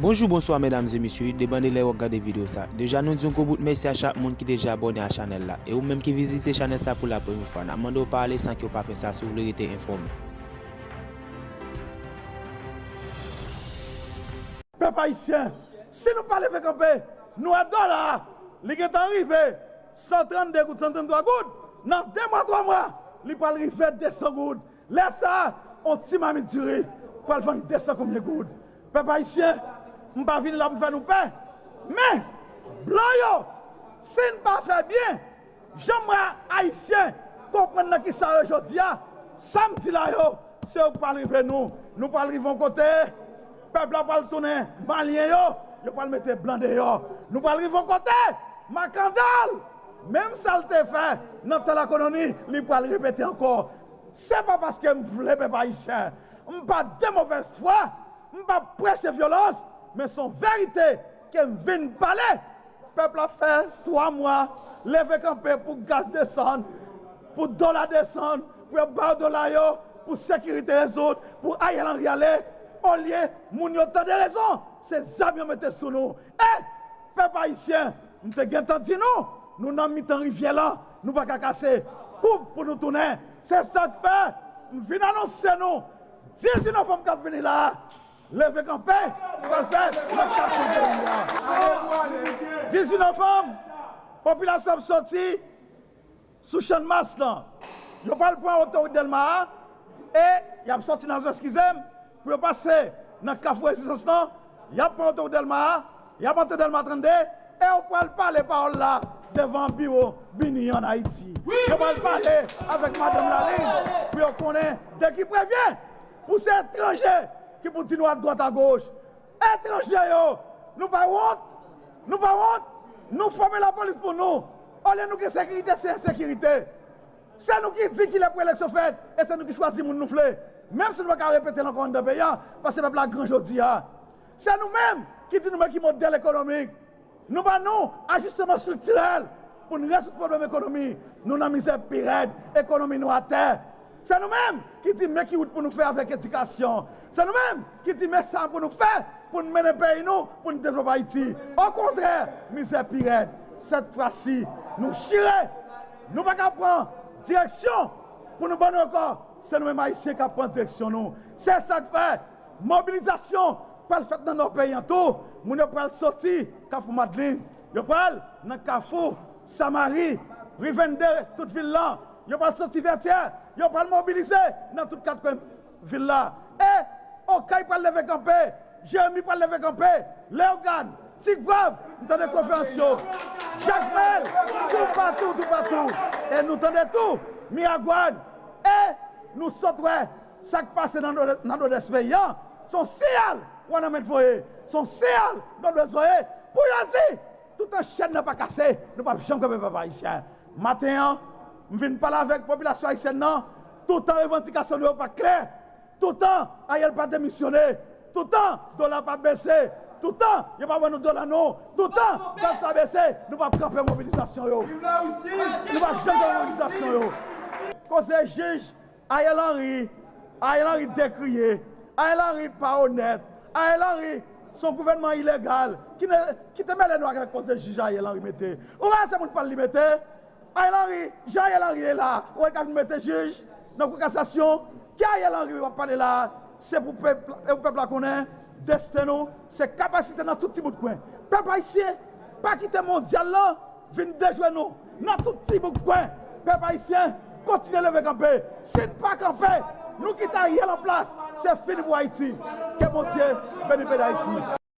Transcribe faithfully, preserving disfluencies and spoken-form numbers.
Bonjou, bonswa, medam e mesye, depann de lè w ap gade videyo sa. Deja, nou di yon gwo bout mèsi a chak moun ki deja abòne a chanèl la. E ou menm ki vizite chanèl sa pou la premyè fwa, n ap mande w pa ale san ke w pa fè sa si w vle rete enfòme. Pèp ayisyen, si nou pa leve kanpe, nou wè dola a, li gentan rive san trannde goud, san tranntwa goud. Nan de mwa, twa mwa, li pral rive de san goud. Lè sa a, on ti mamit diri pral vann de san konbyen goud? Pèp ayisyen, m pa vini la pou m fè nou pè. Men, blan yo, si n pa fè byen, jan m wè ayisyen konprann nan kisa yo jodi a, sa m di la yo, se yo k pral rive nou. Nou pral rive yon kote, pèp la pral tounen malyen yo, yo pral mete blan deyò. Nou pral rive yon kote, makandal, menm sa l te fè nan tan lakoloni, li pral repete ankò. Se pa paske m vle pèp ayisyen. M pa de movèz fwa. M p ap preche vyolans, men se yon verite ke m vin pale. Pèp la fè twa mwa leve kanpe pou gaz desann, pou dola desann, pou yo ba yo dola yo, pou sekirite rezoud, pou Ariel Henry ale. Olye moun yo tande rezon, se zam yo mete sou nou. E pèp ayisyen, m te gentan di nou, nou nan mitan rivyè lan, nou pa ka kase koub pou nou tounen. Se sa k fè m vin anonse nou, dizuit novanm k ap vini la a, leve kanpe pral fèt nan kat kwen peyi a. Dizuit novanm, popilasyon ap soti sou Channmas lan. Yo pral pran otowout Dèlma a e y ap sòti nan zòn, eskize m, pou yo pase nan Kafou Rezistans lan. Y ap pran otowout Dèlma a, y ap antre Dèlma trannde e yo pral pale pawòl la devan biwo BINUH ann Ayiti. Yo pral pale avèk madanm Lalin pou yo konnen de ki prevyen. Pou se etranje ki pou di nou adwat agoch. Etranje yo, nou pa wont? Nou pa wont? Nou fòme lapolis pou nou. Olye nou gen sekirite, se ensekirite. Se nou ki di kilè pou eleksyon fèt, e se nou ki chwazi moun nou vle. Menm si nou pa ka repete l ankò anndan peyi a, paske pèp la gran jodi a. Se nou menm ki di nou men ki modèl ekonomik. Nou ba nou ajisteman estriktirèl pou n rezoud pwoblèm ekonomi. Nou nan mizè pi rèd, ekonomi nou atè. Se nou menm ki di men ki wout pou nou fè avèk edikasyon. Se nou menm ki di men sa pou nou fè pou n mennen peyi nou, pou n devlope Ayiti. Okontrè, mizè pi rèd. Sèt fwa si, nou chire. Nou pa ka pran direksyon pou nou ban nou ankò. Se nou menm Ayisyen k ap pran direksyon nou. Se sa k fè mobilizasyon pral fèt nan nò peyi an tou. Moun yo pral soti Kafou Madlin. Yo pral nan Kafou Samari, ri vennde, tout vil lan. Yo pral soti Vètyè. Yo pral mobilize nan tout kat kwen vil la. E Okay pral leve kanpe. Jeremi pral leve kanpe. Leyogàn, Tigwav, m tande konferans yo. Jakmèl, toupatou, toupatou. E nou tande tou Miragwàn. E nou sot wè sa k pase nan Nòdès, nan Nòdès peyi an. Se yon siyal Wanament voye. Se yon siyal Nòdwès voye. Pou yo di, toutan chèn nan pa kase, nou p ap janm kanpe pèp ayisyen. Maten an, m vin pale avèk popilasyon ayisyèn nan. Toutan revandikasyon nou yo pa klè. Toutan Ariel pa demisyone. Toutan dola pa bese. Toutan yo pa ban nou dola nou. Toutan gaz pa bese, nou p ap kanpe mobilizasyon yo. Nou p ap janm kanpe mobilizasyon yo. Koze jij Ariel Henry, Ariel Henry dekriye, Ariel Henry pa onèt, Ariel Henry se yon gouvènman ilegal ki ne, ki te mele nou avèk koze jij Ariel Henry mete. Ou pa wè se moun pa l li mete? Ariel Henry, jan Ariel Henry ye la, ou wè l ka vin mete jij nan kou kasasyon? Ki Ariel Henry w ap pale la a? Se pou pèp, e pou pèp la konnen desten nou, se kapasite nan tout ti bout kwen. Pèp ayisyen, pa kite mondyal lan vin dejwe nou nan tout ti bout kwen. Pèp ayisyen, kontinye leve kanpe. Si n pa kanpe, nou kite Ariel an plas, se fini pou Ayiti. Ke Bondye beni peyi Dayiti.